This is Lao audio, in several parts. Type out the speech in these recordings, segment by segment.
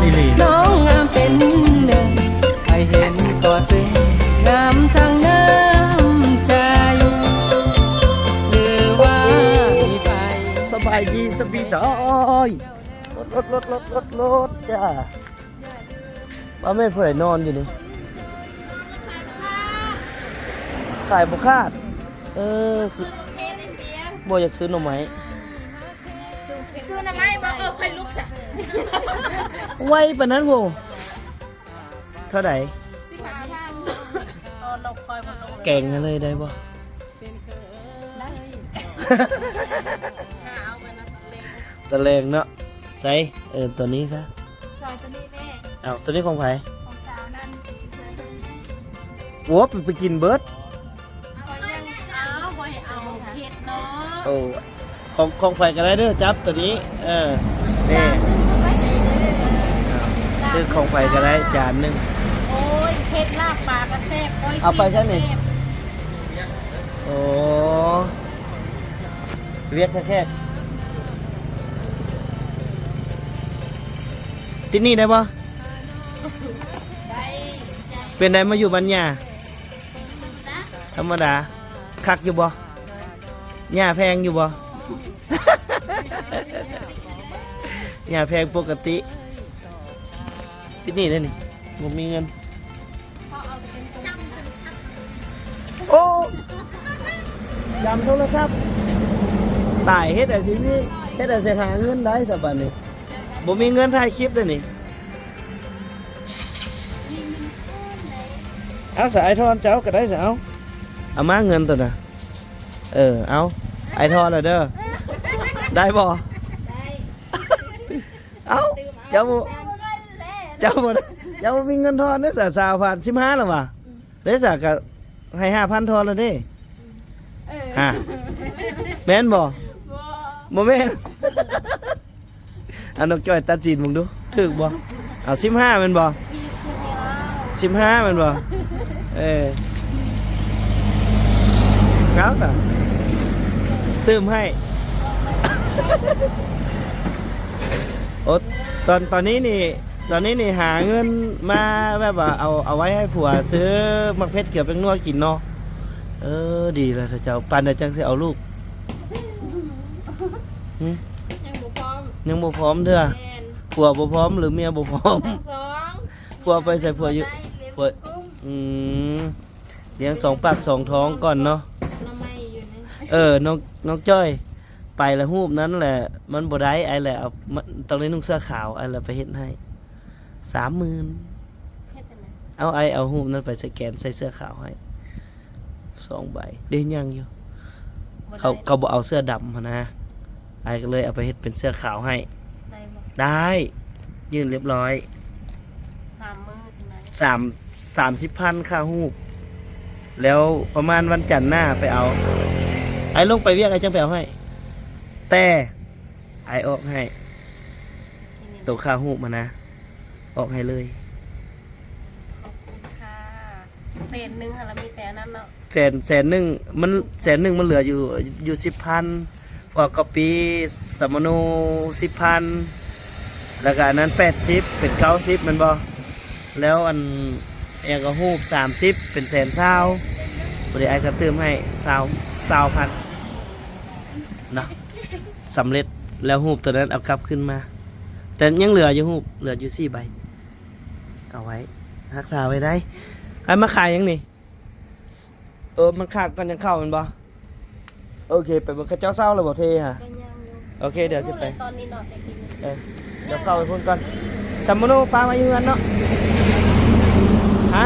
ອີ່ຫຼີ ນ້ອງງາມເປັນໜຶ່ງ ໃຜເຫັນກໍຊຶ້ງ ງາມທັງນ້ຳໃຈ ຫຼືວ່າມີໃຜ. ສະບາຍດີສະບີຕອຍ ລົດ ລົດ ລົດ ລົດ ລົດ ລົດ ຈ້າ. ວ່າແມ່ນຜູ້ໃດນອນຢູ່ນີ້? ຂາຍບໍ່ຂາດ. ເອີ ຊື້ ບໍ່ ຢາກຊື້ໜໍ່ໄມ້. ຊື້ໜໍ່ໄມ້ບໍ່? ເອີ ຂ້ອຍລຸກຊະ. ໄວປານນັ້ນໂຫ. ເທົ່າໃດ? ສິບຫ້າພັນ. ແກງໃຫ້ເລີຍໄດ້ບໍ່? ໄດ້. ຕອນແລງເນາະ. ໃສ ເອີ ຕົວນີ້ຊະ. ຊອຍຕົວນີ້ແມ່. ອ້າວ ຕົວນີ້ຂອງໃຜ? ຂອງສາວນັ້ນ. ໂອ້ ໄປ ໄປກິນເບິດ. ເອົາ ບໍ່ໃຫ້ເອົາເຜັດເນາະ. ໂອ້ ຂອງ ຂອງໃຜກໍໄດ້ເດີ ຈັບຕົວນີ້. ເອີ ນີ້ ເອົາ ຄືຂອງໃຜກໍໄດ້ຈານໜຶ່ງ. ໂອ້ຍ ເຜັດລາບປາກໍແຊບ. ໂອ້ຍ ເອົາໄປຊະນີ້. ໂອ້ ວຽກແທ້ໆ. ຕິດໜີ້ໄດ້ບໍ່? ໄດ້. ເປັນໃດມາຢູ່ບ້ານຍ່າ? ທຳມະດາ. ທຳມະດາ. ຄັກຢູ່ບໍ່? ຍ່າແພງຢູ່ບໍ່? ຍ່າແພງປົກກະຕິ. ຕິດໜີ້ໄດ້ນີ້ ບໍ່ມີເງິນ. ໂອ້ ຈຳໂທລະສັບ. ຕາຍ ເຮັດໃດຊິມີ ເຮັດໃດຊິຫາເງິນໄດ້ຊະບາດນີ້. ບໍ່ມີເງິນຖ່າຍຄລິບເດ້ນີ້. ເອົາຊະ ອ້າຍທອນ ເຈົ້າກໍໄດ້ຊະ. ເອົາ ເອົາມາເງິນໂຕນະ. ເອີ ເອົາ ອ້າຍທອນລະເດີ. ໄດ້ບໍ່? ໄດ້. ເອົ້າ ເຈົ້າບໍ່ ເຈົ້າບໍ່ ເຈົ້າບໍ່ມີເງິນທອນເດ້ສະ ຊາວພັນ ສິບຫ້າແລ້ວຫວາ? ເດ້ສະ ກະໃຫ້ຫ້າພັນທອນແລ້ວເດ້. ເອີ ຮະ ແມ່ນບໍ່? ບໍ່ ບໍ່ແມ່ນ. ເອົາ ນ້ອງຈ້ອຍຕັດສິນເບິ່ງດູ ຖືກບໍ່? ເອົາ ສິບຫ້າແມ່ນບໍ່? ສິບຫ້າແມ່ນບໍ່? ເອີ ເອົາ ກະຕື່ມໃຫ້. ໂອ້ ຕອນ ຕອນນີ້ນີ້ ຕອນນີ້ນີ້ຫາເງິນມາແບບວ່າເອົາ ເອົາໄວ້ໃຫ້ຜົວຊື້ໝາກເຜັດ ເກືອ ແປ້ງນົວກິນເນາະ. ເອີ ດີແລ້ວເຈົ້າ. ປານໃດຈັ່ງຊິເອົາລູກ? ຫຶ? ຍັງບໍ່ພ້ອມ ຍັງບໍ່ພ້ອມເທື່ອ. ແມ່ນ. ຜົວບໍ່ພ້ອມ ຫຼືເມຍບໍ່ພ້ອມ? ທັງສອງ. ຜົວໄປໃສ? ຜົວຢູ່ ຜົວ ອືມ ລ້ຽງສອງປາກສອງທ້ອງກ່ອນເນາະ. ເອີ ນ້ອງ ນ້ອງຈ້ອຍ ໄປລະຮູບນັ້ນແຫຼະ ມັນບໍ່ໄດ້ ອ້າຍແຫຼະເອົາ ຕ້ອງໄດ້ນຸ່ງເສື້ອຂາວ ອ້າຍແຫຼະໄປເຮັດໃຫ້ ສາມໝື່ນ. ເຮັດຈັ່ງໃດ? ເອົາ ອ້າຍເອົາຮູບນັ້ນໄປສະແກນໃສ່ເສື້ອຂາວໃຫ້ ສອງໃບ ເດ້ຍັງຢູ່. ເຂົາ ເຂົາບໍ່ເອົາເສື້ອດຳຫັ້ນນະ ອ້າຍກໍເລີຍເອົາໄປເຮັດເປັນເສື້ອຂາວໃຫ້. ໄດ້ບໍ່? ໄດ້ ຍື່ນຮຽບຮ້ອຍ. ສາມມື້ຈັ່ງໃດ? ສາມ ສາມສິບພັນຄ່າຮູບ ແລ້ວປະມານວັນຈັນໜ້າໄປເອົາ. ອ້າຍລົງໄປວຽກ ອ້າຍຈັ່ງໄປເອົາໃຫ້ ແຕ່ອ້າຍອອກໃຫ້ ໂຕຄ່າຮູບຫັ້ນນະ ອອກໃຫ້ເລີຍ. ຂອບຄຸນຄ່ະ. ແສນໜຶ່ງຫັ້ນລະ ມີແຕ່ອັນນັ້ນເນາະ. ແສນ ແສນໜຶ່ງ ມັນ ແສນໜຶ່ງມັນເຫຼືອຢູ່ ຢູ່ສິບພັນ ພວກກະປິ ສຳມະໂນ ສິບພັນ ແລ້ວກະອັນນັ້ນ ແປດສິບ ເປັນ ເກົ້າສິບ ແມ່ນບໍ່? ແລ້ວອັນ ອີຫຍັງກະ ຮູບ ສາມສິບ ເປັນ ແສນຊາວ. ພໍດີອ້າຍກະຕື່ມໃຫ້ ຊາວ ຊາວພັນເນາະ. ສຳເລັດແລ້ວ ຮູບໂຕນັ້ນເອົາກັບຄືນມາ ແຕ່ຍັງເຫຼືອຢູ່ ຮູບເຫຼືອຢູ່ສີ່ໃບ. ເອົາໄວ້ ຮັກສາໄວ້ໄດ້. ອ້າຍມາຂາຍຫຍັງນີ້? ເອີ ມັນຂາດກ່ອນຈັ່ງເຂົ້າແມ່ນບໍ່? ໂອເຄ ໄປເບິ່ງເຂົາເຈົ້າເຊົາແລ້ວບໍ່ເທຫາ? ກໍຍັງຢູ່. ໂອເຄ ດຽວຊິໄປ ຕອນນີ້ເນາະ ແຕ່ກິນ ເອີ ດຽວເຂົ້າໄປພຸ້ນກ່ອນ. ສຳມະໂນປາໄວ້ຢູ່ເຮືອນເນາະ. ຮະ?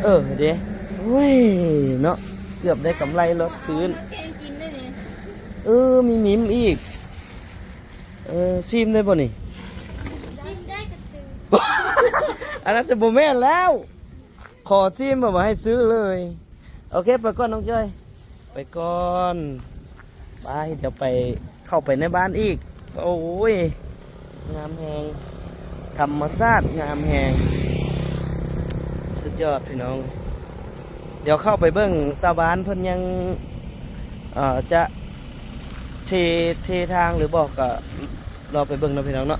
ເອີ ເດ້. ໂອ້ຍ ເນາະ ເກືອບໄດ້ກຳໄລລົດຄືນ. ເອີ ມີມິມອີກ. ເອີ ຊີມໄດ້ບໍ່ນີ້? ຊີມໄດ້ກໍຊື້. ອັນນັ້ນຈະບໍ່ແມ່ນແລ້ວ. ຂໍຊີມແບບວ່າໃຫ້ຊື້ເລີຍ. ໂອເຄ ໄປກ່ອນນ້ອງຈ້ອຍ ໄປກ່ອນ. ໄປ ດຽວໄປ ເຂົ້າໄປໃນບ້ານອີກ. ໂອ້ຍ ງາມແຮງ ທຳມະຊາດງາມແຮງ ສຸດຍອດພີ່ນ້ອງ. ດຽວເຂົ້າໄປເບິ່ງຊາວບ້ານເພິ່ນຍັງ ເອີ ຈະເທ ເທທາງຫຼືບໍ່ ກໍລໍໄປເບິ່ງເນາະພີ່ນ້ອງເນາະ.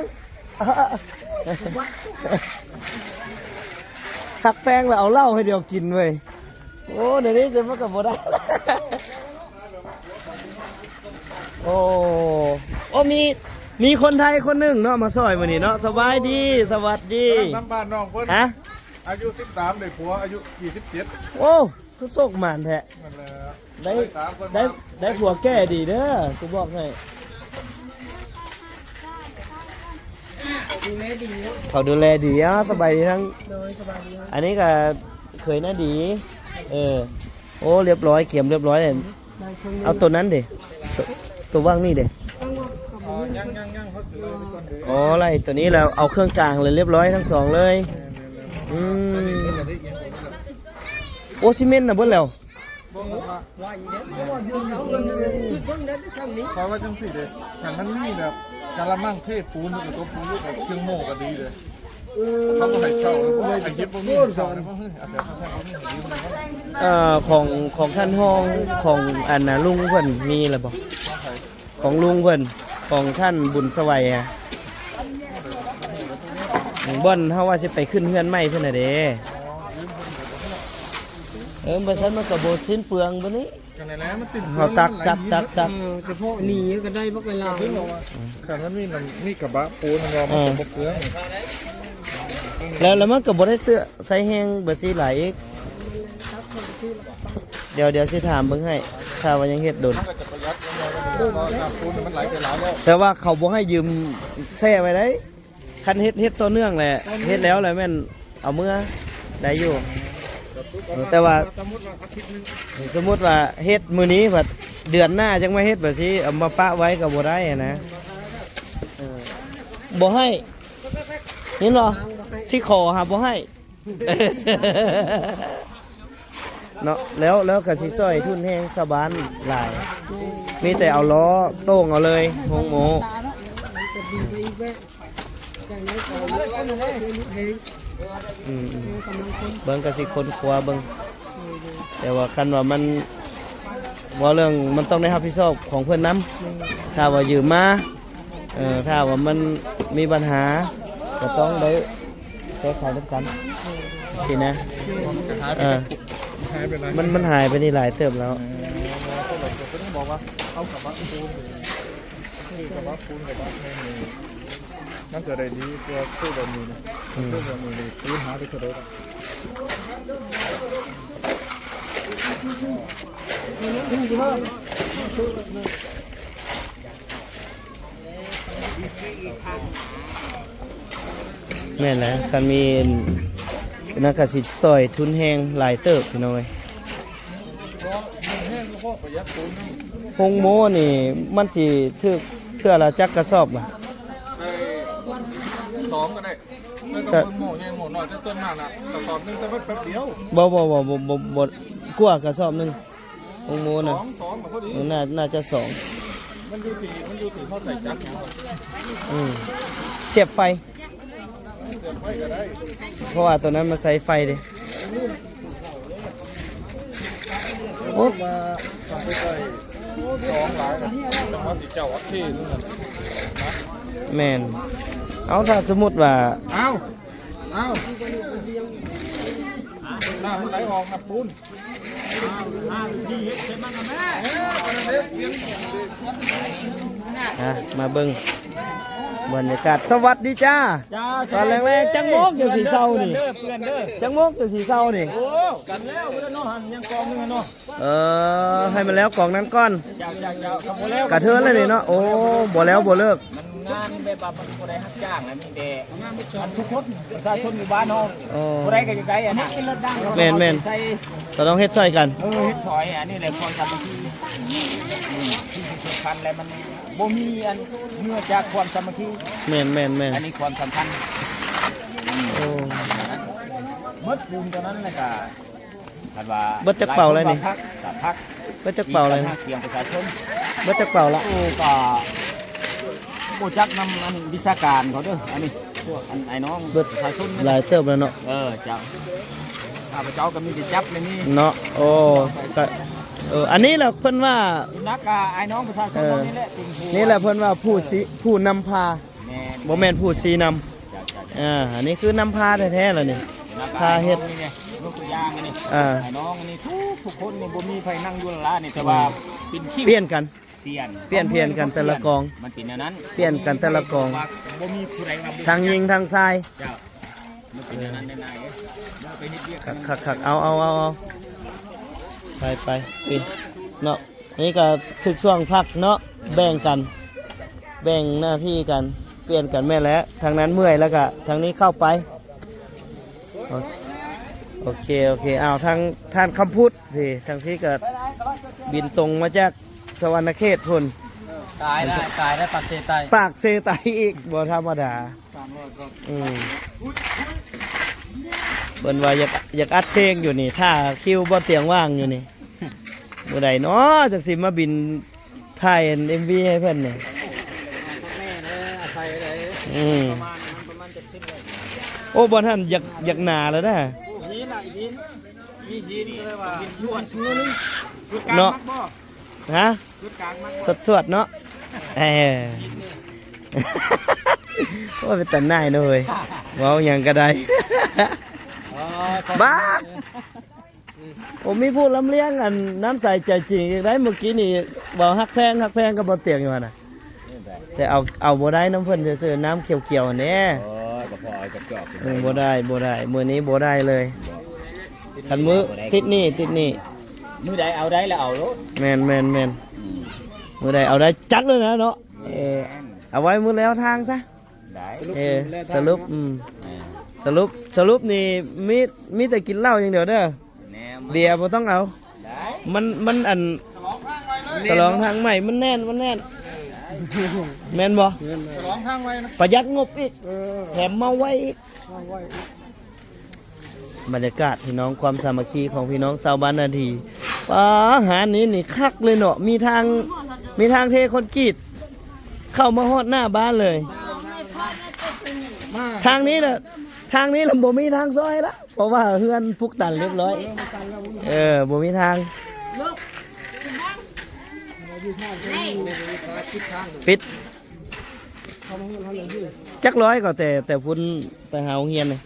ງ ຮັກແພງແລ້ວເອົາເຫຼົ້າໃຫ້ດຽວກິນເວີຍ. ໂອ້ ດຽວນີ້ຊິມັນກໍບໍ່ໄດ້. ໂອ້ ໂອ້ ມີ ມີຄົນໄທຄົນໜຶ່ງເນາະ ມາຊ່ອຍມື້ນີ້ເນາະ. ສະບາຍດີ ສະຫວັດດີ. ກຳລັງສຳພາດນ້ອງເພິ່ນ. ຮະ? ອາຍຸສິບສາມ ໄດ້ຜົວອາຍຸຊາວເຈັດ. ໂອ້ ຄືໂຊກໝານແທ້. ນັ້ນແຫຼະ ໄດ້ ໄດ້ ໄດ້ຜົວແກ່ດີເດີ ຊິບອກໃຫ້. ເຂົາດູແລດີ. ອ້າວ ສະບາຍດີທັງ ໂດຍ ສະບາຍດີ. ອັນນີ້ກໍເຂີຍໜ້າດີ. ເອີ ໂອ້ ລຽບຮ້ອຍ ກຽມລຽບຮ້ອຍ. ເອົາໂຕນັ້ນເດ ໂຕ ໂຕວ່າງນີ້ເດ. ອໍ ຍັງ ຍັງ ຍັງ ເຂົາຖືໄວ້ກ່ອນເດີ. ອໍ ໄລ່ໂຕນີ້ແລ້ວເອົາເຄື່ອງກາງເລີຍ ລຽບຮ້ອຍທັງສອງເລີຍ. ອືມ ໂອ້ ຊິເມັນນະເບິດແລ້ວ. ເບິ່ງວ່າ ວ່າອີເດ້ ຄືເບິ່ງໄດ້ແຕ່ຊ່ຳນີ້. ຂ້ອຍວ່າຈັ່ງຊີ້ເດ້ ຄັນມັນມີແບບກະລະມັງເທປູນ ແລ້ວກໍຕົບປູນ ແລ້ວກໍເຄື່ອງໂມ່ກໍດີເດ້. ເອີ ເຂົາບໍ່ໃຫ້ເຊົ່າ ບໍ່ໃຫ້ເກັບ ບໍ່ມີໃຫ້ເຊົ່າເດ້. ເອີ ຂອງ ຂອງທ່ານຮອງ ຂອງອັນນ່າ ລຸງເພິ່ນມີແລ້ວບໍ່? ຂອງໃຜ? ຂອງລຸງເພິ່ນ ຂອງທ່ານບຸນສະໄຫວ ບ່ອນເຮົາວ່າຊິໄປຂຶ້ນເຮືອນໃໝ່ເພິ່ນນະເດ້. ເອີ ບໍ່ຊັ້ນມັນກໍບໍ່ສິ້ນເປືອງບາດນີ້. ຈັ່ງໃດແຫຼະ ມັນຕື່ມເຄື່ອງ ເຮົາຕັກ ມັນຫຼາຍ ຕັກ ຕັກ ຕັກ ເອີ ສະເພາະໜີກໍໄດ້ບັກຫຼາຍ. ຄືບອກວ່າ ອືມ ຄັນມັນມີນ້ຳ ມີກະບະປູນ ມັນວ່າມັນ ເອີ ກໍບໍ່ເປືອງ. ແລ້ວ ແລ້ວມັນກໍບໍ່ໄດ້ເຊື້ອໃຊ້ແຮງເບີສີ່ຫຼາຍອີກ. ດຽວ ດຽວຊິຖາມເບິ່ງໃຫ້ ຖ້າວ່າຍັງເຮັດດົນ ມັນກໍຈະປະຢັດ ເພາະວ່ານ້ຳປູນມັນໄຫຼໄປຫຼາຍແລ້ວ. ແຕ່ວ່າເຂົາບໍ່ໃຫ້ຢືມແຊ່ໄວ້ໄດ້. ຄັນເຮັດ ເຮັດຕໍ່ເນື່ອງແຫຼະ ເຮັດແລ້ວແຫຼະແມ່ນເອົາເມືອໄດ້ຢູ່. ເອີ ແຕ່ວ່າ ສົມມຸດວ່າອາທິດໜຶ່ງ ສົມມຸດວ່າເຮັດມື້ນີ້ ບາດເດືອນໜ້າຈັ່ງມາເຮັດ ບາດຊິເອົາມາປະໄວ້ກໍບໍ່ໄດ້ຫັ້ນນະ. ເອີ ບໍ່ໃຫ້ ເຫັນບໍ່? ຊິຂໍຫາບໍ່ໃຫ້. ເນາະ ແລ້ວ ແລ້ວກໍຊິຊ່ອຍທຶນແຮງຊາວບ້ານຫຼາຍ. ມີແຕ່ເອົາລໍ້ໂຕ່ງເອົາເລີຍ ໂຮງໂມ້. ອືມ ເບິ່ງກໍຊິຄົ້ນຄວ້າເບິ່ງ. ແຕ່ວ່າຄັນວ່າມັນ ເວົ້າເລື່ອງມັນຕ້ອງໄດ້ຮັບຜິດຊອບຂອງເພິ່ນນຳ. ຖ້າວ່າຢືມມາ ເອີ ຖ້າວ່າມັນມີບັນຫາ ກໍຕ້ອງໄດ້ແກ້ໄຂນຳກັນ ຊີ້ນະ. ເອີ ມັນ ມັນຫາຍໄປນີ້ຫຼາຍເຕີບແລ້ວ. ມັນຈະໄດ້ດີກວ່າໂຕແບບນີ້ນະ. ອືມ ໂຕແບບນີ້ນີ້ ປູນຫາໄປເທົ່າໃດລະ? ແມ່ນແຫຼະ ຄັນມີນັ້ນກໍຊິຊ່ອຍທຶນແຮງຫຼາຍເຕີບ ພີ່ນ້ອງເອີຍ. ໂຮງໂມ້ນີ້ມັນຊິຖືກເທື່ອລະຈັກກະສອບລະ? ໄດ້ສອງກໍໄດ້ ແລ້ວກໍເບິ່ງໂມ້ໃຫຍ່ໂມ້ນ້ອຍ ແຕ່ສ່ວນມາກນະກະສອບໜຶ່ງ ແຕ່ມັນແປັບດຽວ. ບໍ່ ບໍ່ ບໍ່ ບໍ່ ບໍ່ ບໍ່ກວ່າກະສອບໜຶ່ງ ໂຮງໂມ້ນະ. ສອງ ສອງກໍພໍດີ. ເອີ ໜ້າ ໜ້າຈະສອງ. ມັນຢູ່ທີ່ ມັນຢູ່ທີ່ເຮົາໃສ່ຈັກຫຍັງ. ອືມ. ສຽບໄຟ ເພາະວ່າຕົວນັ້ນມັນໃຊ້ໄຟເດ້. ໂອ້ ແມ່ນ. ເອົາ ຖ້າສົມມຸດວ່າ ເອົາ ເອົາ ນ້ຳມັນໄຫຼອອກ ນ້ຳປູນ. ອ່ະ ມາເບິ່ງບັນຍາກາດ. ສະຫວັດດີຈ້າ. ເຈົ້າ ຕອນແລງໆ ຈັກໂມງຈັ່ງຊິເຊົານີ້? ເພື່ອນເດີ ເພື່ອນເດີ. ຈັກໂມງຈັ່ງຊິເຊົານີ້? ໂອ້ ກັນແລ້ວເນາະ ຫັ້ນຍັງກອງໜຶ່ງເນາະ. ເອີ ໃຫ້ມັນແລ້ວກອງນັ້ນກ່ອນ. ເຈົ້າ ເຈົ້າ ເຈົ້າ ກໍບໍ່ແລ້ວ ກະເທີນແລ້ວນີ້ເນາະ. ໂອ້ ບໍ່ແລ້ວບໍ່ເລີກ. ມັນງານແບບວ່າມັນບໍ່ໄດ້ຮັບຈ້າງນະ ມີແຕ່ ງານທຸກຄົນ ປະຊາຊົນຢູ່ບ້ານເຮົາ ໂອ້ ຜູ້ໃດກໍຢາກໄດ້ອັນນັ້ນ. ແມ່ນໆ ໃສ່ ກໍຕ້ອງເຮັດຊ່ອຍກັນ. ເອີ ເຮັດຊ່ອຍ ອັນນີ້ແຫຼະຄວາມສາມັກຄີ ອືມ ທີ່ສຳຄັນແຫຼະ ມັນບໍ່ມີອັນເໜືອຈາກຄວາມສາມັກຄີ. ແມ່ນໆໆ ອັນນີ້ຄວາມສຳຄັນ. ໂອ້ ໝົດບຸນຕົວນັ້ນແລ້ວກໍ ຄັນວ່າ ເບິດຈັກເປົາແລ້ວນີ້? ພັກ ພັກ ເບິດຈັກເປົາແລ້ວນີ້? ສຽງປະຊາຊົນ ເບິດຈັກເປົາລະ? ໂອ້ ກໍບໍ່ຈັກນຳອັນວິຊາການເຂົາເດີ ອັນນີ້ພວກອັນອ້າຍນ້ອງ ເບິດປະຊາຊົນນີ້ ຫຼາຍເຕີບແລ້ວເນາະ. ເອີ ເຈົ້າ ຂ້າພະເຈົ້າກໍມີແຕ່ຈັບແນວນີ້ເນາະ. ໂອ້ ກໍ ເອີ ອັນນີ້ແຫຼະເພິ່ນວ່າ ໜັກກະອ້າຍນ້ອງປະຊາຊົນເຮົານີ້ແຫຼະ ເອີ ເປັນຜູ້ ນີ້ແຫຼະເພິ່ນວ່າຜູ້ຊິ ເອີ ຜູ້ນຳພາ. ແມ່ນ ບໍ່ແມ່ນຜູ້ຊີ້ນຳ. ເຈົ້າ ເຈົ້າ ເຈົ້າ ອ່າ ອັນນີ້ຄືນຳພາແທ້ໆລະນີ້ ນຳພາ ພາເຮັດ ນີ້ ຍົກຕົວຢ່າງອັນນີ້ ອ່າ ອ້າຍນ້ອງອັນນີ້ ທຸກ ທຸກຄົນນີ້ ບໍ່ມີໃຜນັ່ງຢູ່ລະລານີ້ ແຕ່ວ່າ ອືມ ເປັນຄິວ ປ່ຽນກັນ ປ່ຽນ ປ່ຽນ ປ່ຽນກັນແຕ່ລະກອງ ມັນເປັນແນວນັ້ນ ປ່ຽນກັນແຕ່ລະກອງ ບໍ່ມີຜູ້ໃດວ່າ ທັງຍິງທັງຊາຍ. ເຈົ້າ ມັນເປັນແນວນັ້ນນາຍເອີຍ ບໍ່ໄປເຮັດວຽກ ຄັກໆໆ ເອົາໆໆ ໄປໆ ເນາະ. ນີ້ກໍຖືກຊ່ວງພັກເນາະ ແບ່ງກັນ ແບ່ງໜ້າທີ່ກັນ ປ່ຽນກັນແມ່ນແຫຼະ ທາງນັ້ນເມື່ອຍແລ້ວກໍທາງນີ້ເຂົ້າໄປ. ໂອເຄ ໂອເຄ ໂອເຄ. ອ້າວ ທາງທ່ານຄຳພຸດເດ ທາງພີ້ກໍບິນຕົງມາຈາກສະຫວັນນະເຂດພຸ້ນ ກາຍໄດ້ ກາຍໄດ້ ປາກເຊໃຕ້ ປາກເຊໃຕ້ອີກ ບໍ່ທຳມະດາ. ອືມ ເພິ່ນວ່າຢາກ ຢາກອັດເພງຢູ່ນີ້ ຖ້າຄິວບໍ່ຕຽງວ່າງຢູ່ນີ້ ມື້ໃດເນາະ ຈັກຊິມາບິນຖ່າຍເອັມວີໃຫ້ເພິ່ນນີ້. ອືມ ໂອ້ ບ່ອນຫັ້ນຢາກ ຢາກໜາແລ້ວນະ ເນາະ. ຮະ ສວດໆເນາະ ເອີ ໂອ້ຍ ເປັນຕາໜ່າຍເນາະເຮີ້ຍ ເວົ້າຫຍັງກໍໄດ້ ບ້າ ໂອ້ ມີຜູ້ລຳລຽງອັນນ້ຳໃສໃຈຈິງອີກໄດ໋. ມື້ກີ້ນີ້ເວົ້າຮັກແພງ ຮັກແພງກັບບໍ່ຕຽງຢູ່ຫັ້ນນະ ແຕ່ເອົາ ເອົາບໍ່ໄດ້ນຳເພິ່ນຊື່ໆ ນ້ຳຂຽວໆຫັ້ນເດ້. ໂອ້ຍ ກໍພໍເອົາຈັກຈອກ ອືມ ບໍ່ໄດ້ ບໍ່ໄດ້ ມື້ນີ້ບໍ່ໄດ້ເລີຍ. ຄັນມື້ ຕິດໜີ້ ຕິດໜີ້ ມື້ໃດເອົາໄດ້ລະເອົາໂລດ. ແມ່ນໆໆ ອືມ ມື້ໃດເອົາໄດ້ຈັດເລີຍນະເນາະ. ເອີ ເອົາໄວ້ມື້ແລ້ວທາງຊະ ໄດ້ ເອີ ສະຫຼຸບ ອືມ ສະຫຼຸບ ສະຫຼຸບນີ້ມີ ມີແຕ່ກິນເຫຼົ້າຢ່າງດຽວເດີ ເບຍບໍ່ຕ້ອງເອົາ ໄດ້ ມັນ ມັນອັນ ສະຫຼອງທາງໃໝ່ ມັນແໜ້ນ ມັນແໜ້ນ ແມ່ນບໍ່? ປະຢັດງົບອີກ ເອີ ແຖມເມົາໄວອີກ ເມົາໄວອີກ. ບັນຍາກາດພີ່ນ້ອງ ຄວາມສາມັກຄີຂອງພີ່ນ້ອງຊາວບ້ານນາດີ. ປ້າ ຮ້ານນີ້ນີ້ຄັກເລີຍເນາະ ມີທາງ ມີທາງເທຄອນກຣີດເຂົ້າມາຮອດໜ້າບ້ານເລີຍ. ທາງນີ້ລະ ທາງນີ້ລະບໍ່ມີທາງຊ່ອຍລະ ເພາະວ່າເຮືອນປຸກຕັນລຽບຮ້ອຍ. ເອີ ບໍ່ມີທາງ ປິດ. ຈັກຮ້ອຍກໍແຕ່ ແຕ່ພຸ້ນໄປຫາໂຮງຮຽນນີ້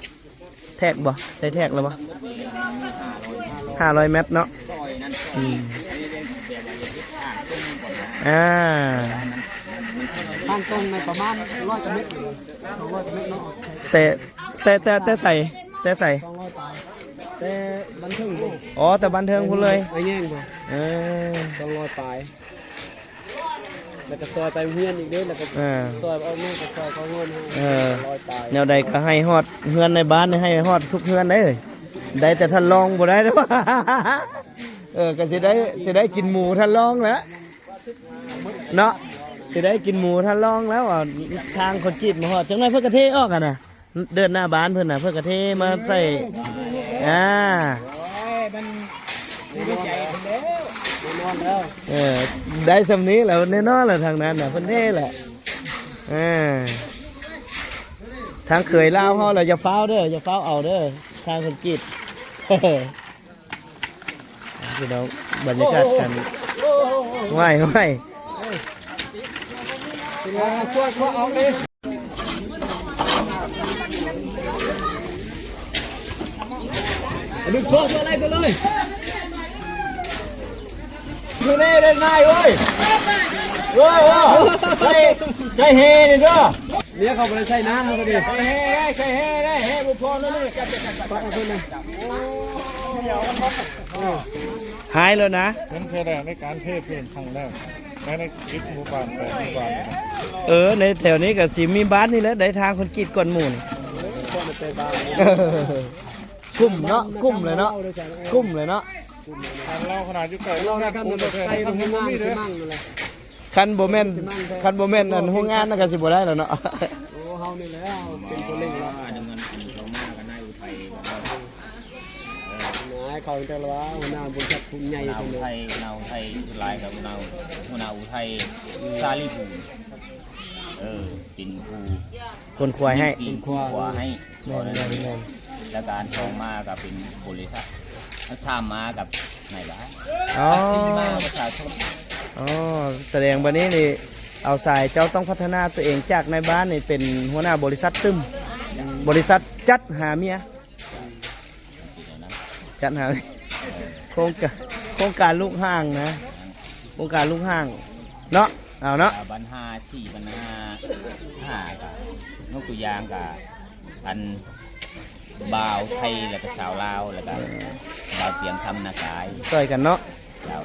ແທກບໍ່? ໄດ້ແທກແລ້ວບໍ່? ຫ້າຮ້ອຍແມັດເນາະ. ອືມ ອ່າ ທາງຕົງນີ້ປະມານຮ້ອຍກວ່າແມັດ ສອງຮ້ອຍກວ່າແມັດເນາະ. ແຕ່ ແຕ່ ແຕ່ ແຕ່ໃສ? ແຕ່ໃສ? ສອງຮ້ອຍປາຍ ແຕ່ບ້ານເທິງພຸ້ນ. ອໍ ແຕ່ບ້ານເທິງພຸ້ນເລີຍ ໄອ້ແຍງພຸ້ນ. ເອີ ສອງຮ້ອຍປາຍ. ແລ້ວກໍຊອຍໄປໂຮງຮຽນອີກເດ້ ແລ້ວກໍ ເອີ ຊອຍອອກມາກໍຊອຍເຂົ້າເຮືອນ ເອີ ຮ້ອຍປາຍ. ແນວໃດກໍໃຫ້ຮອດເຮືອນໃນບ້ານ ໃຫ້ຮອດທຸກເຮືອນເດ້. ໄດ້ແຕ່ທ່ານລອງບໍ່ໄດ້ເດ້. ເອີ ກໍຊິໄດ້ ຊິໄດ້ກິນໝູທ່ານລອງແຫຼະເນາະ ຊິໄດ້ກິນໝູທ່ານລອງແລ້ວ. ທາງຄົນຈີນມາຮອດ ຈັກໜ້ອຍເພິ່ນກໍເທອອກຫັ້ນນະ. ເດີນໜ້າບ້ານເພິ່ນນະ ເພິ່ນກໍເທມາໃສ່ ອ່າ ໂອ້ຍ ມັນຢູ່ໃນໃຈເພິ່ນແລ້ວ ແນ່ນອນແລ້ວ. ເອີ ໄດ້ຊ່ຳນີ້ແລ້ວ ແນ່ນອນແລ້ວ ທາງນັ້ນນະ ເພິ່ນເທແຫຼະ. ອ່າ ທາງເຂີຍລາວເຮົາລະ ຢ່າຟ້າວເດີ ຢ່າຟ້າວເອົາເດີ ທາງຄົນກຣີດ. ພີ່ນ້ອງ ບັນຍາກາດການ ໂອ້ຍ ໂອ້ຍ ເປັນໄງ ຊ່ວຍ ຊ່ວຍເອົາເລີຍ ດຶງໂຄກມາໄລ່ໄປເລີຍ ຢູ່ນີ້ໄດ້ງ່າຍເວີຍ ໂອ້ ໂອ້ ໃສ່ ໃສ່ແຮ່ນີ້ເດີ ເມຍເຂົາບໍ່ໄດ້ໃສ່ນ້ຳມັນກໍດີ ໃສ່ແຮ່ໄດ້ ໃສ່ແຮ່ໄດ້ ແຮ່ບໍ່ພໍເນາະ ຈັບ ຈັບ ຈັບ ປະເອົາເພິ່ນນະ ຫາຍແລ້ວນະ ເປັນເທື່ອແລກໃນການເທພື້ນຄັ້ງແລກ ໃນ ໃນເຈັດໝູ່ບ້ານ ແປດໝູ່ບ້ານນີ້ນະ ເອີ ໃນແຖວນີ້ກໍຊິມີບ້ານນີ້ແຫຼະ ໄດ້ທາງຄົນກຣີດກ່ອນໝູ່ນີ້ ກຸ້ມເນາະ ກຸ້ມເລີຍເນາະ ກຸ້ມເລີຍເນາະ ທາງລາວຂະໜາດຢູ່ໃກ້ໂຮງງານປຸງແທ້ໆ ທາງນີ້ບໍ່ມີເດີ ຄັນບໍ່ແມ່ນ ຄັນບໍ່ແມ່ນອັນໂຮງງານນັ້ນກໍຊິບໍ່ໄດ້ແລ້ວເນາະ ໂອ້ ເຮົານີ້ແຫຼະເປັນຜູ້ເລັ່ງລະ ອັນເງິນອັນເຂົ້າມາກັນນາຍອຸໄທ ນາຍເຂົາແຕ່ລະວ່າຫົວໜ້າບໍລິສັດຜູ້ໃຫຍ່ ຫົວໜ້າອຸໄທ ຫົວໜ້າອຸໄທ ຫຼາຍກັບຫົວໜ້າ ຫົວໜ້າອຸໄທ ອືມ ສາລີພູ ເອີ ເປັນຜູ້ ຂົນຂວາຍໃຫ້ ເປັນຜູ້ຂົນຂວາໃຫ້ ແມ່ນໆໆ ແລ້ວກະອັນສອງມາກໍເປັນບໍລິສັດ ອັນສາມມາກັບນາຍບ້ານ ອໍ ຕັດສິນມາປະຊາຊົນ ອໍ ສະແດງບັດນີ້ນີ້ ເອົາສາຍເຈົ້າຕ້ອງພັດທະນາຕົວເອງຈາກນາຍບ້ານນີ້ເປັນຫົວໜ້າບໍລິສັດຕຶ້ມ ອືມ ບໍລິສັດຈັດຫາເມຍ ຈັດຫາ ໂຄງການ ໂຄງການລູກຫ້າງນະ ໂຄງການລູກຫ້າງເນາະ ເອົາເນາະ ບັນຫາສີ່ບັນຫາ ຫາກະ ຍົກຕົວຢ່າງກະ ອັນ ບ່າວໄທ ແລ້ວກະສາວລາວ ແລ້ວກະ ເອີ ບ່າວຕຽງຄຳນາກາຍ ຊ່ອຍກັນເນາະ ເຈົ້າ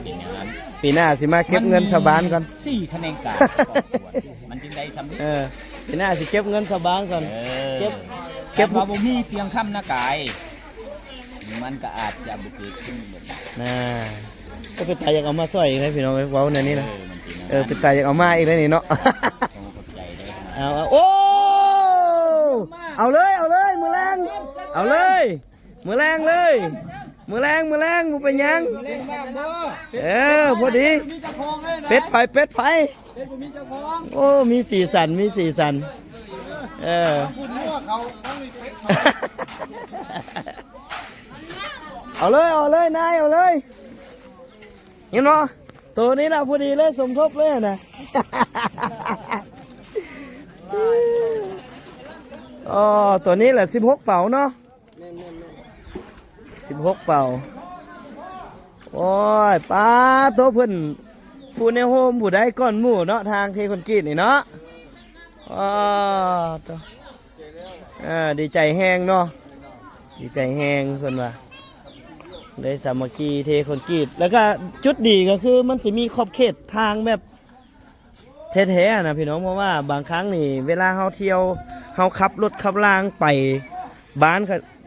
ເປັນແນວນັ້ນ ປີໜ້າຊິມາເກັບເງິນຊາວບ້ານກ່ອນ ມັນມີສີ່ຂະແໜງການ ມັນຈຶ່ງໄດ້ຊ່ຳນີ້ ເອີ ປີໜ້າຊິເກັບເງິນຊາວບ້ານກ່ອນ ເອີ ເກັບ ເກັບ ຄັນວ່າບໍ່ມີຕຽງຄຳນາກາຍ ມັນກໍອາດຈະບໍ່ເກີດຂຶ້ນແບບນີ້ ນະ ກໍເປັນຕາຢາກເອົາມາຊ່ອຍອີກເດ້ພີ່ນ້ອງເອີຍ ເວົ້າແນວນີ້ນະ ເອີ ມັນເປັນ ເອີ ແນວນັ້ນ ເປັນຕາຢາກເອົາມາອີກເດ້ນີ້ເນາະ ຂອບໃຈເດີ ເອົາ ເອົາ ໂອ້ ເອົາເລີຍ ເອົາເລີຍ ມື້ແລງ ເອົາເລີຍ ມື້ແລງເລີຍ ມື້ແລງ ມື້ແລງ ບໍ່ເປັນຫຍັງ ເອີ ພໍດີ ເປັດໃຜ ເປັດໃຜ ໂອ້ ມີສີສັນ ມີສີສັນ ເອີ ເອົາເລີຍ ເອົາເລີຍ ນາຍ ເອົາເລີຍ ເຫັນບໍ່? ໂຕນີ້ລະພໍດີເລີຍ ສົມທົບເລີຍນະ ອໍ ໂຕນີ້ລະສິບຫົກເປົາເນາະ ແມ່ນໆໆ ສິບຫົກເປົາ ໂອ້ຍ ປາໂຕ ເພິ່ນ ຜູ້ແນວໂຮມຜູ້ໃດກ່ອນໝູ່ເນາະ ທາງເທຄອນກຣີດນີ້ເນາະ ອໍ ໂຕ ເອີ ດີໃຈແຮງເນາະ ດີໃຈແຮງ ເພິ່ນວ່າ ໄດ້ສາມັກຄີເທຄອນກຣີດ ແລ້ວກະຈຸດດີກໍຄືມັນຊິມີຂອບເຂດທາງແບບ ແທ້ໆນະພີ່ນ້ອງ ເພາະວ່າບາງຄັ້ງນີ້ເວລາເຮົາທ່ຽວ ເຮົາຂັບລົດຂັບລາງໄປ ບ້ານ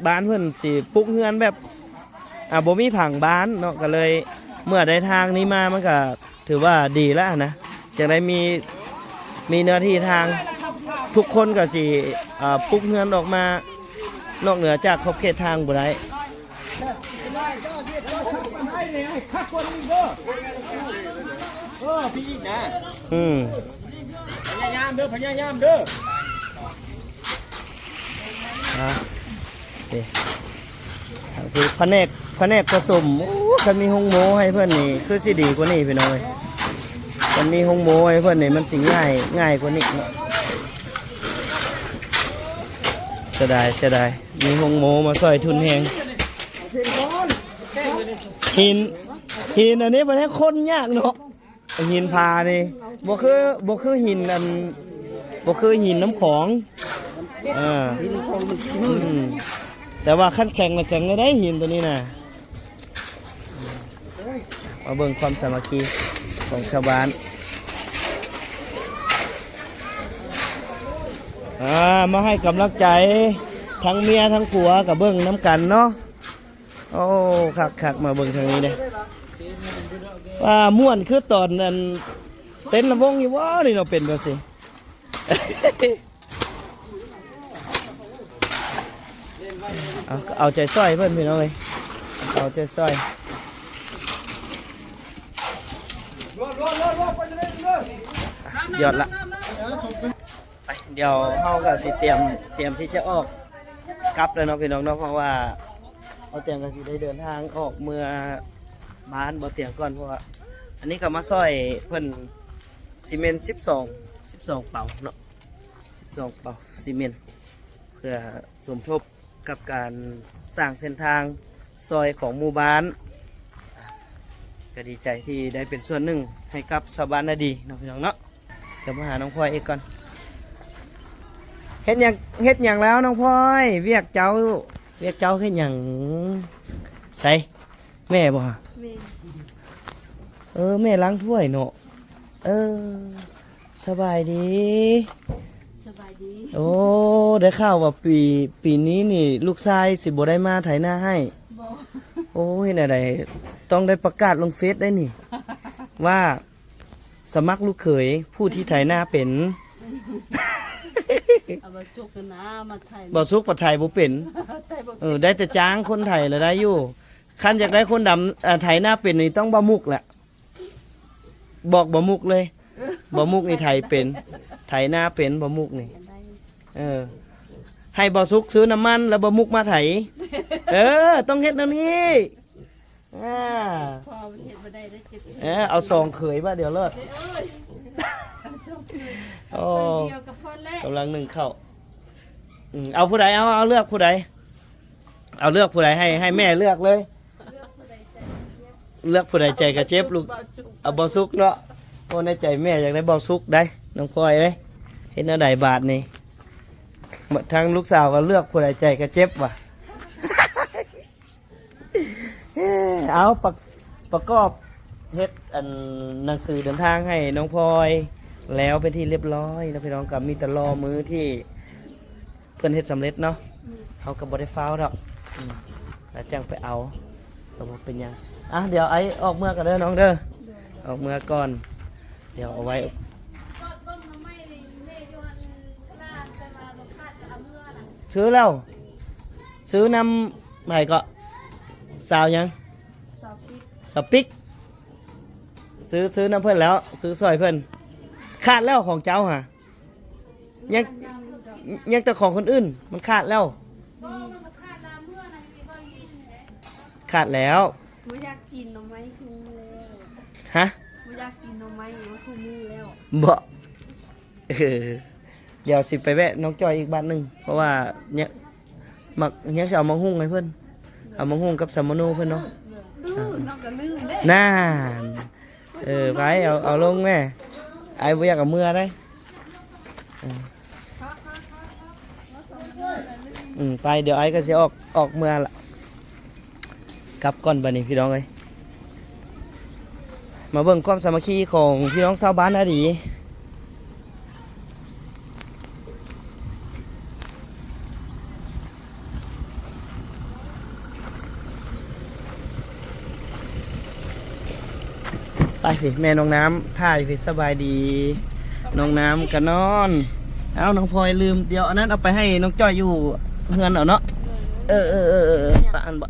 ບ້ານເພິ່ນຊິປຸກເຮືອນແບບ ອ່າ ບໍ່ມີຜັງບ້ານເນາະ ກໍເລີຍເມື່ອໄດ້ທາງນີ້ມາ ມັນກໍຖືວ່າດີແລ້ວນະ ຈັ່ງໄດ້ມີ ມີເນື້ອທີ່ທາງ ທຸກຄົນກໍຊິ ອ່າ ປຸກເຮືອນອອກມານອກເໜືອຈາກຂອບເຂດທາງບໍ່ໄດ້. ເອີ ພີ່ອີກນະ ອືມ ພະຍາຍາມເດີ ພະຍາຍາມເດີ ອ່າ ນີ້ ທາງຜູ້ພະແນກ ພະແນກປະສົມ ໂອ້ ຄັນມີໂຮງໂມໃຫ້ເພິ່ນນີ້ ຄືຊິດີກວ່ານີ້ພີ່ນ້ອງເອີຍ ຄັນມີໂຮງໂມໃຫ້ເພິ່ນນີ້ ມັນຊິງ່າຍ ງ່າຍກວ່ານີ້ເນາະ ເສຍດາຍ ເສຍດາຍ ມີໂຮງໂມມາຊ່ອຍທຶນແຮງ ຫີນ ຫີນອັນນີ້ມັນແຮງຄົ້ນຍາກເນາະ ຫີນຜານີ້ ບໍ່ຄື ບໍ່ຄືຫີນອັນ ບໍ່ຄືຫີນນ້ຳຂອງ ເອີ ຫີນຂອງມັນ ອືມ ແຕ່ວ່າຄັນແຂງນະແຂງໄດ້ຫີນໂຕນີ້ນະ ມາເບິ່ງຄວາມສາມັກຄີຂອງຊາວບ້ານ ອ່າ ມາໃຫ້ກຳລັງໃຈທັງເມຍທັງຜົວກໍເບິ່ງນຳກັນເນາະ ໂອ້ ຄັກໆ ມາເບິ່ງທາງນີ້ເດ້ ວ່າມ່ວນຄືຕອນນັ້ນ ເຕັ້ນລຳວົງຢູ່ບໍ່ນີ້ເນາະ ເປັນຈັ່ງຊີ້ ເອົາ ເອົາໃຈຊ່ອຍເພິ່ນພີ່ນ້ອງເອີຍ ເອົາໃຈຊ່ອຍ ສຸດຍອດລະ. ດຽວເຮົາກໍຊິຕຽມ ຕຽມທີ່ຈະອອກກັບແລ້ວເນາະພີ່ນ້ອງເນາະ ເພາະວ່າບ່າວຕຽງກໍຊິໄດ້ເດີນທາງອອກເມືອບ້ານບ່າວຕຽງກ່ອນ ເພາະວ່າອັນນີ້ກໍມາຊ່ອຍເພິ່ນຊີເມັນສິບສອງ ສິບສອງເປົາເນາະ ສິບສອງເປົາຊີເມັນ ເພື່ອສົມທົບ ກັບການສ້າງເສັ້ນທາງຊ່ອຍຂອງໝູ່ບ້ານ ກໍດີໃຈທີ່ໄດ້ເປັນສ່ວນໜຶ່ງໃຫ້ກັບຊາວບ້ານນາດີເນາະພີ່ນ້ອງເນາະ. ດຽວມາຫານ້ອງພອຍອີກກ່ອນ. ເຮັດຫຍັງ ເຮັດຫຍັງແລ້ວນ້ອງພອຍ? ວຽກເຈົ້າ ວຽກເຈົ້າເຮັດຫຍັງ? ໃສ ແມ່ບໍ່? ແມ່. ເອີ ແມ່ລ້າງຖ້ວຍເນາະ. ເອີ ສະບາຍດີ. ສະບາຍດີ. ໂອ້ ໄດ້ຂ່າວວ່າປີ ປີນີ້ນີ້ລູກຊາຍຊິບໍ່ໄດ້ມາໄຖນາໃຫ້. ບໍ່. ໂອ້ ເຮັດແນວໃດ? ຕ້ອງໄດ້ປະກາດລົງເຟສໄດ້ນີ້ ວ່າສະໝັກລູກເຂີຍຜູ້ທີ່ໄຖນາເປັນ. ເອົາບ່າວສຸກນະມາໄຖ. ບ່າວສຸກປະໄຖບໍ່ເປັນ. ໄຖບໍ່ເປັນ. ເອີ ໄດ້ແຕ່ຈ້າງຄົນໄຖລະໄດ້ຢູ່. ຄັນຢາກໄດ້ຄົນດຳ ເອີ ໄຖນາເປັນນີ້ຕ້ອງບ່າວມຸກແຫຼະ. ບອກບ່າວມຸກເລີຍ. ບ່າວມຸກນີ້ໄຖເປັນ ໄຖນາເປັນບ່າວມຸກນີ້. ເອີ ໃຫ້ບ່າວສຸກຊື້ນ້ຳມັນ ແລ້ວບ່າວມຸກມາໄຖ. ເອີ ຕ້ອງເຮັດແນວນີ້. ອ່າ ພໍມັນເຮັດບໍ່ໄດ້ເດີ ເຈັບແຂນ. ເອີ ເອົາສອງເຂີຍບາດດຽວໂລດ. ເອີຍ ໂອ້ ເຂີຍດຽວກໍພໍແລ້ວ. ກຳລັງໜຶ້ງເຂົ້າ. ອືມ ເອົາຜູ້ໃດ? ເອົາ ເອົາເລືອກຜູ້ໃດ? ເອົາເລືອກຜູ້ໃດ? ໃຫ້ ໃຫ້ແມ່ເລືອກເລີຍ. ເລືອກຜູ້ໃດໃຈກະເຈັບລູກ. ເອົາບ່າວສຸກເນາະ. ໂອ້ ໃນໃຈແມ່ຢາກໄດ້ບ່າວສຸກໄດ໋ ນ້ອງພອຍເອີຍ. ເຮັດແນວໃດບາດນີ້? ທາງລູກສາວກໍເລືອກຜູ້ໃດໃຈກະເຈັບວ່າ. ເອົາ ປະ ປະກອບເຮັດອັນໜັງສືເດີນທາງໃຫ້ນ້ອງພອຍແລ້ວເປັນທີ່ລຽບຮ້ອຍແລ້ວ ພີ່ນ້ອງ. ກໍມີແຕ່ລໍມື້ທີ່ ເພິ່ນເຮັດສຳເລັດເນາະ. ອືມ ເຮົາກໍບໍ່ໄດ້ຟ້າວດອກ. ອືມ ແລ້ວຈັ່ງໄປເອົາ ກໍບໍ່ເປັນຫຍັງ. ອ່ະ ດຽວອ້າຍອອກເມືອກ່ອນເດີນ້ອງເດີ. ໂດຍ ອອກເມືອກ່ອນ. ດຽວເອົາໄວ້ ຊື້ແລ້ວ. ຊື້ນຳໃຜເກາະ? ສາວຫຍັງ? ສາວປິກ. ສາວປິກ. ຊື້ ຊື້ນຳເພິ່ນແລ້ວ ຊື້ຊ່ອຍເພິ່ນ. ຂາດແລ້ວຂອງເຈົ້າຫາ? ຍັງ ຍັງແຕ່ຂອງຄົນອື່ນ ມັນຂາດແລ້ວ. ຂາດແລ້ວ. ບໍ່ຢາກກິນໜໍ່ໄມ້ຄືມື້ແລ້ວ. ຮະ? ບໍ່ຢາກກິນໜໍ່ໄມ້ຄືມື້ແລ້ວ. ບໍ່. ເອີ ດຽວຊິໄປແວະນ້ອງຈ້ອຍອີກບາດໜຶ່ງ ເພາະວ່າຍັງ ມັກ ຍັງຊິເອົາໝາກຫຸ່ງໃຫ້ເພິ່ນ. ເອົາໝາກຫຸ່ງກັບສຳມະໂນເພິ່ນເນາະ. ເອີ ນ້ອງກໍລືມເດ້. ນັ້ນ. ເອີ ໄປ ເອົາ ເອົາລົງແມ່. ອ້າຍບໍ່ຢາກເອົາເມືອໃດ. ເອີ ອືມ ໄປ ດຽວອ້າຍກໍຊິອອກ ອອກເມືອລະ ກັບກ່ອນບາດນີ້ພີ່ນ້ອງເອີຍ. ມາເບິ່ງຄວາມສາມັກຄີຂອງພີ່ນ້ອງຊາວບ້ານນາດີ. ໄປພີ້ ແມ່ນ້ອງນ້ຳ ຖ່າຍພີ້. ສະບາຍດີ ນ້ອງນ້ຳກະນອນ. ເອົ້າ ນ້ອງພອຍລືມ ດຽວອັນນັ້ນເອົາໄປໃຫ້ນ້ອງຈ້ອຍຢູ່ເຮືອນເອົາເນາະ. ເອີ ເອີ ເອີ ເອີ ປະອັນບໍ່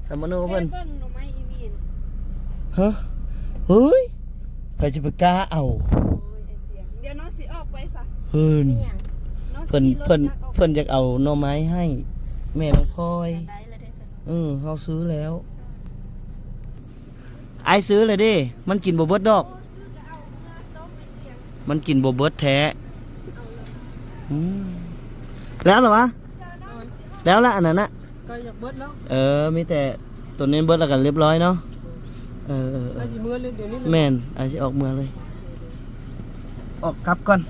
ສຳມະໂນເພິ່ນ. ເບິ່ງໜໍ່ໄມ້ອີ່ໝີນ. ຮະ? ເຮີ້ຍ ໃຜຊິໄປກ້າເອົາ? ໂອ້ຍ ໄອ້ຕຽງ ດຽວນ້ອງຊິອອກໄປຊະ. ເພິ່ນ ເພິ່ນ ເພິ່ນ ເພິ່ນຢາກເອົາໜໍ່ໄມ້ໃຫ້ແມ່ນ້ອງພອຍ. ເອີ ເຮົາຊື້ແລ້ວ ອ້າຍຊື້ແລ້ວເດ້ ມັນກິນບໍ່ເບິດດອກ. ມັນກິນບໍ່ເບິດແທ້. ອືມ ແລ້ວລະວະ? ແລ້ວລະ ອັນນັ້ນນະ ໃກ້ຢາກເບິດແລ້ວ. ເອີ ມີແຕ່ໂຕນີ້ເບິດແລ້ວກໍລຽບຮ້ອຍເນາະ. ເອີ ເອີ ເອີ ອ້າຍຊິເມືອເລີຍດຽວນີ້ເລີຍ. ແມ່ນ ອ້າຍຊິອອກເມືອເລີຍ ອອກກັບກ່ອນ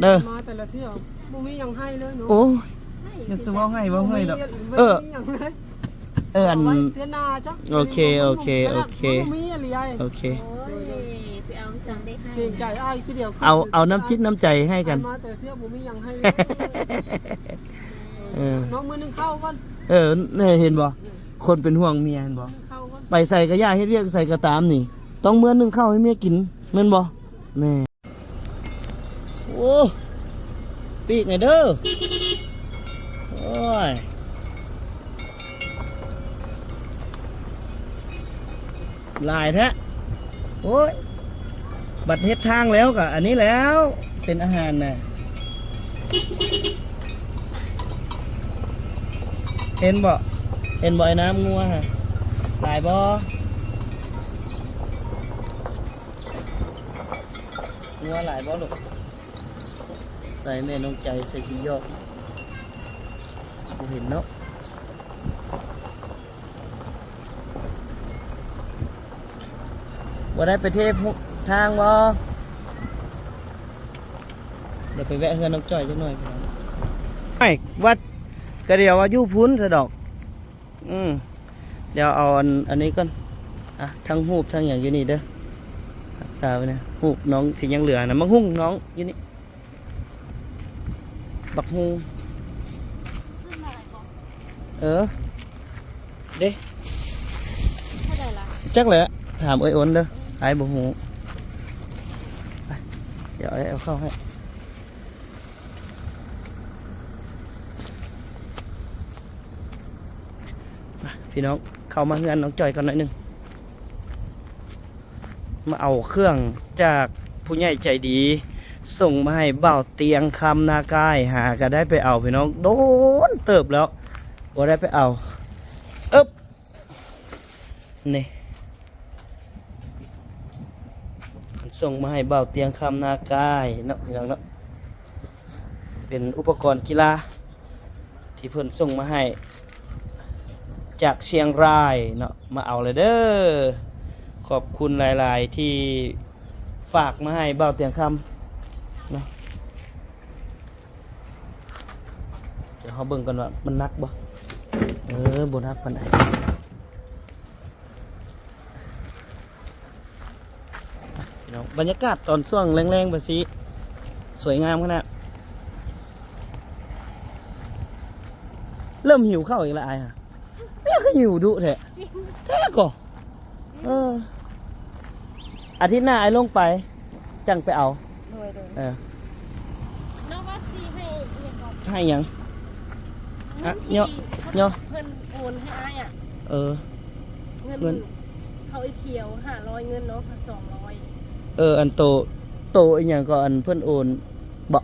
ເດີ. ມາແຕ່ລະເທື່ອບໍ່ມີຫຍັງໃຫ້ເລີຍເນາະ. ໂອ້ຍ ຢ່າຊິເວົ້າໃຫ້ເວົ້າເຮີ້ຍດອກ. ບໍ່ມີຫຍັງເລີຍ. ເອີ ອັນ ເອົາໄວ້ເທື່ອໜ້າຈ້ະ. ໂອເຄ ໂອເຄ ໂອເຄ ບໍ່ມີອີ່ຫຼີ. ໂອເຄ ໂອ້ຍ ຊິເອົາຈັ່ງໄດ້ໃຫ້ ເກງໃຈອ້າຍຄືດຽວ. ເອົາ ເອົານ້ຳຈິດນ້ຳໃຈໃຫ້ກັນ. ມາແຕ່ເທື່ອບໍ່ມີຫຍັງໃຫ້ເລີຍ. ເອີ ນ້ອງມື້ໜຶ່ງເຂົ້າກ່ອນ. ເອີ ນີ້ເຫັນບໍ່ ຄົນເປັນຫ່ວງເມຍ ເຫັນບໍ່? ໄປໃສກໍຢ່າ ເຮັດວຽກໃສກໍຕາມນີ້ ຕ້ອງເມືອໜຶ້ງເຂົ້າໃຫ້ເມຍກິນ ແມ່ນບໍ່? ແມ່. ໂອ້ ປີກແດ່ເດີ. ໂອ້ຍ ຫຼາຍແທ້. ໂອ້ຍ ບັດເຮັດທາງແລ້ວກໍອັນນີ້ແລ້ວ ເປັນອາຫານນະ. ເຫັນບໍ່? ເຫັນບໍ່ໄອ້ນ້ຳງົວຫັ້ນ? ຫຼາຍບໍ່? ງົວຫຼາຍບໍ່ລູກ? ໃສ່ແມ່ນ້ອງໃຈໃສ່ຊິຢອກ ບໍ່ເຫັນເນາະ. ບໍ່ໄດ້ໄປເທທາງບໍ່? ດຽວໄປແວະເຮືອນນ້ອງຈ້ອຍຈັກໜ່ອຍ. ໄອ້ ວ່າ ກະດຽວວ່າຢູ່ພຸ້ນຊະດອກ. ອືມ ດຽວເອົາອັນ ອັນນີ້ກ່ອນ. ອ່ະ ທັງຮູບທັງຫຍັງຢູ່ນີ້ເດີ. ຮັກສາໄວ້ນະ. ຮູບນ້ອງທີ່ຍັງເຫຼືອນະ. ບັກຫຸ່ງນ້ອງຢູ່ນີ້. ບັກຫຸ່ງ. ຊື້ຫຼາຍບໍ່? ເອີ ເດ້. ເທົ່າໃດລະ? ຈັກແຫຼະ ຖາມເອື້ອຍໂອນເດີ. ອ້າຍບໍ່ຮູ້. ໄປ ດຽວອ້າຍເອົາເຂົ້າໃຫ້. ມາ ພີ່ນ້ອງ ເຂົ້າມາເຮືອນນ້ອງຈ້ອຍກ່ອນໜ້ອຍໜຶ່ງ. ມາເອົາເຄື່ອງຈາກຜູ້ໃຫຍ່ໃຈດີ ສົ່ງມາໃຫ້ບ່າວຕຽງຄຳນາກາຍ. ຫາກະໄດ້ໄປເອົາ ພີ່ນ້ອງ ໂດນເຕີບແລ້ວ ບໍ່ໄດ້ໄປເອົາ. ເອີບ ນີ້ ເພິ່ນສົ່ງມາໃຫ້ບ່າວຕຽງຄຳນາກາຍເນາະ ພີ່ນ້ອງເນາະ. ເປັນອຸປະກອນກິລາທີ່ເພິ່ນສົ່ງມາໃຫ້ຈາກຊຽງລາຍເນາະ. ມາເອົາເລີຍເດີ. ຂອບຄຸນຫຼາຍໆທີ່ຝາກມາໃຫ້ບ່າວຕຽງຄຳເນາະ. ດຽວເຮົາເບິ່ງກ່ອນວ່າມັນໜັກບໍ່. ເອີ ບໍ່ໜັກປານໃດ. ພີ່ນ້ອງ ບັນຍາກາດຕອນຊ່ວງແລງໆ ແບບຊີ້ ສວຍງາມຂະໜາດ. ເລີ່ມຫິວເຂົ້າອີກແລ້ວອ້າຍຫະ. ເປັນຫຍັງຄືຫິວດຸແທ້? ແທ້ກໍ ເອີ ອາທິດໜ້າອ້າຍລົງໄປ ຈັ່ງໄປເອົາ. ໂດຍ ໂດຍ ເອີ ນ້ອງວ່າຊິໃຫ້ອີ່ຫຍັງກໍ ໃຫ້ຫຍັງ? ເງິນທີ່ເພິ່ນໂອນໃຫ້ອ້າຍອະ. ເອີ ເງິນ ເງິນ ເຂົາອີຂຽວຫ້າຮ້ອຍ ເງິນນ້ອງສອງຮ້ອຍ. ເອີ ອັນໂຕ ໂຕອີຫຍັງກໍ ອັນເພິ່ນໂອນເບາະ?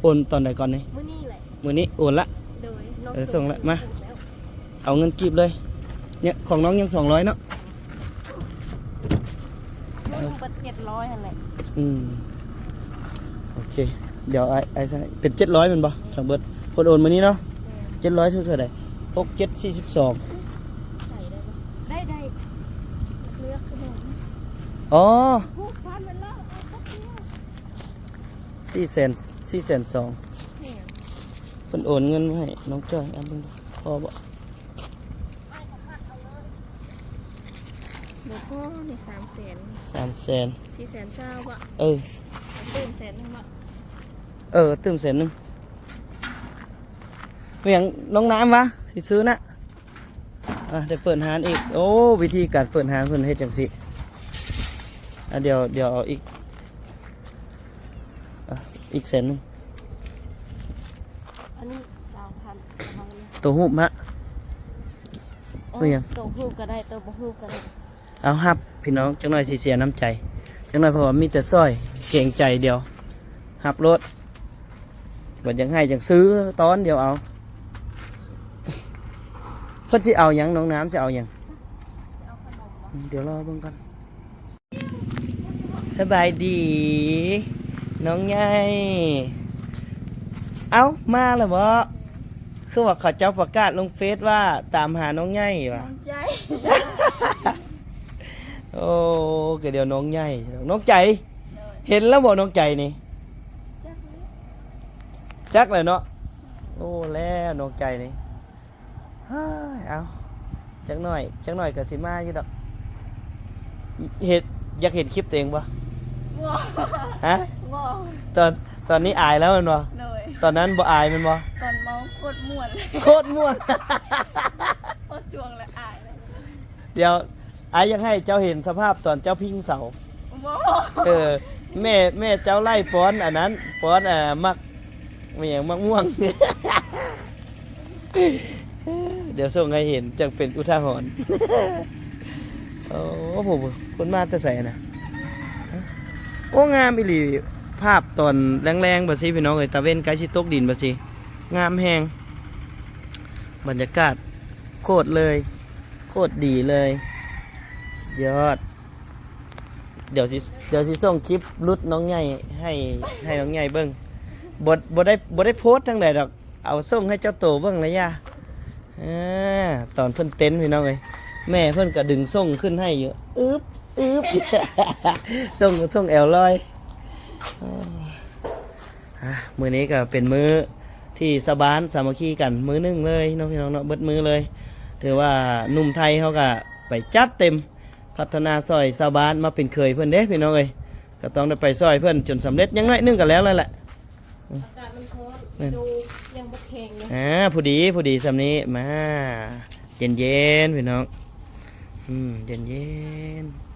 ໂອນຕອນໃດກ່ອນນີ້? ມື້ນີ້ແຫຼະ. ມື້ນີ້ໂອນລະ. ໂດຍ ນ້ອງ ເອີ ສົ່ງລະ ສົ່ງລະ ມາ ເອົາເງິນກີບເລີຍ. ເນີ້ຍ ຂອງນ້ອງຍັງສອງຮ້ອຍເນາະ. ເບິດເຈັດຮ້ອຍຫັ້ນແຫຼະ. ອືມ ໂອເຄ ດຽວອ້າຍ ອ້າຍໃຊ້ເປັນເຈັດຮ້ອຍແມ່ນບໍ່? ທັງເບິດ ເພິ່ນໂອນມື້ນີ້ເນາະ. ແມ່ນ ເຈັດຮ້ອຍຖືກເທົ່າໃດ? ຫົກເຈັດສີ່ສິບສອງ. ໄດ້ ໄດ້ ເລືອກຂະໜົມ. ອໍ ຜູ້ພັນເວລາ ເອົາຈັກດຽວ ສີ່ແສນ ສີ່ແສນສອງ. ແມ່ນ ເພິ່ນໂອນເງິນມາໃຫ້ນ້ອງຈ້ອຍ ເອົາເບິ່ງດູ ພໍບໍ່? ບໍ່ພໍນີ້ ສາມແສນ ສາມແສນ ສີ່ແສນຊາວບໍ່? ເອີ ຕື່ມແສນໜຶ່ງບໍ່? ເອີ ຕື່ມແສນໜຶ່ງ. ແມ່ນຫຍັງ ນ້ອງນ້ຳວະ ຊິຊື້ນະ. ອ່ະ ໄດ້ເປີດຮ້ານອີກ. ໂອ້ ວິທີການເປີດຮ້ານເພິ່ນເຮັດຈັ່ງຊີ້. ອ່ະ ດຽວ ດຽວເອົາອີກ ອ່ະ ອີກແສນໜຶ່ງ. ອັນນີ້ຊາວພັນ. ໂຕຮູບມະ? ເອີ ເປັນຫຍັງ? ໂຕຮູບກໍໄດ້ ໂຕບໍ່ຮູບກໍໄດ້. ເອົາຮັບ ພີ່ນ້ອງ ຈັກໜ້ອຍຊິເສຍນ້ຳໃຈ. ຈັກໜ້ອຍ ເພາະວ່າມີແຕ່ຊ່ອຍ ເກງໃຈ. ດຽວຮັບໂລດ. ບັດຢາກໃຫ້ຈັ່ງຊື້ຕອນດຽວເອົາ. ເພິ່ນຊິເອົາຫຍັງ? ນ້ອງນ້ຳຊິເອົາຫຍັງ? ດຽວລໍເບິ່ງກ່ອນ. ສະບາຍດີ ນ້ອງໃຫຍ່. ເອົ້າ ມາແລ້ວເບາະ? ຄືວ່າເຂົາເຈົ້າປະກາດລົງເຟສວ່າຕາມຫານ້ອງໃຫຍ່ວ່າ. ນ້ອງໃຫຍ່. ໂອ້ ກະດຽວນ້ອງໃຫຍ່ ນ້ອງໃຈ. ໂດຍ. ເຫັນແລ້ວບໍ່ນ້ອງໃຈນີ້? ຈັກແຫຼະ ຈັກແຫຼະເນາະ. ໂອ້ ແລ້ວນ້ອງໃຈນີ້ ເຮີ້ຍ ເອົາ ຈັກໜ້ອຍ ຈັກໜ້ອຍກະຊິມາຢູ່ດອກ. ເຫັນ ຢາກເຫັນຄລິບໂຕເອງບໍ່? ບໍ່. ຮະ? ບໍ່. ຕອນ ຕອນນີ້ອາຍແລ້ວແມ່ນບໍ່? ໂດຍ. ຕອນນັ້ນບໍ່ອາຍແມ່ນບໍ່? ຕອນເມົາໂຄດມ່ວນ ໂຄດມ່ວນ ໂຄດຊ່ວງແລ້ວອາຍແລ້ວ. ດຽວ ອ້າຍຢາກໃຫ້ເຈົ້າເຫັນສະພາບຕອນເຈົ້າພິງເສົາ. ບໍ່. ເອີ ແມ່ ແມ່ເຈົ້າໄລ່ປ້ອນອັນນັ້ນ ປ້ອນ ອ່າ ໝາກ ແມ່ນຫຍັງ ໝາກມ່ວງ. ດຽວສົ່ງໃຫ້ເຫັນ ຈັ່ງເປັນອຸທາຫອນ. ໂອ້ໂຫ ເພິ່ນມາແຕ່ໃສນະ? ໂອ້ ງາມອີ່ຫຼີ. ພາບຕອນແລງໆ ແບບຊີ້ພີ່ນ້ອງເອີຍ ຕາເວັນໃກ້ຊິຕົກດິນແບບຊີ້ ງາມແຮງ ບັນຍາກາດໂຄດເລີຍ ໂຄດດີເລີຍ ສຸດຍອດ. ດຽວຊິ ດຽວຊິສົ່ງຄລິບຫຼຸດນ້ອງໃຫຍ່ໃຫ້ ໃຫ້ນ້ອງໃຫຍ່ເບິ່ງ ບໍ່ ບໍ່ໄດ້ ບໍ່ໄດ້ໂພສທາງໃດດອກ ເອົາສົ່ງໃຫ້ເຈົ້າໂຕເບິ່ງລະຢ່າ. ອາ ຕອນເພິ່ນເຕັ້ນພີ່ນ້ອງເອີຍ ແມ່ເພິ່ນກໍດຶງສົ່ງຂຶ້ນໃຫ້ຢູ່ ອຶບ ອຶບ ສົ່ງ ສົ່ງແອວລອຍ. ອາ ມື້ນີ້ກໍເປັນມື້ທີ່ຊາວບ້ານສາມັກຄີກັນມື້ໜຶ່ງເລີຍເນາະ ພີ່ນ້ອງເນາະ ເບິດມື້ເລີຍ. ຖືວ່າໜຸ່ມໄທເຮົາກໍໄປຈັດເຕັມ ພັດທະນາຊ່ອຍຊາວບ້ານ ມາເປັນເຂີຍເພິ່ນເດ້ພີ່ນ້ອງເອີຍ ກໍຕ້ອງໄດ້ໄປຊ່ອຍເພິ່ນຈົນສຳເລັດ ຢ່າງໜ້ອຍໜຶ່ງກໍແລ້ວແລ້ວແຫຼະ. ອືມ ອາກາດມັນຮ້ອນ ແມ່ນ ໂດ ຍັງບໍ່ແຂງເນາະ. ອາ ພໍດີ ພໍດີສ່ຳນີ້ ມາ ເຢັນໆ ພີ່ນ້ອງ ອືມ ເຢັນໆ.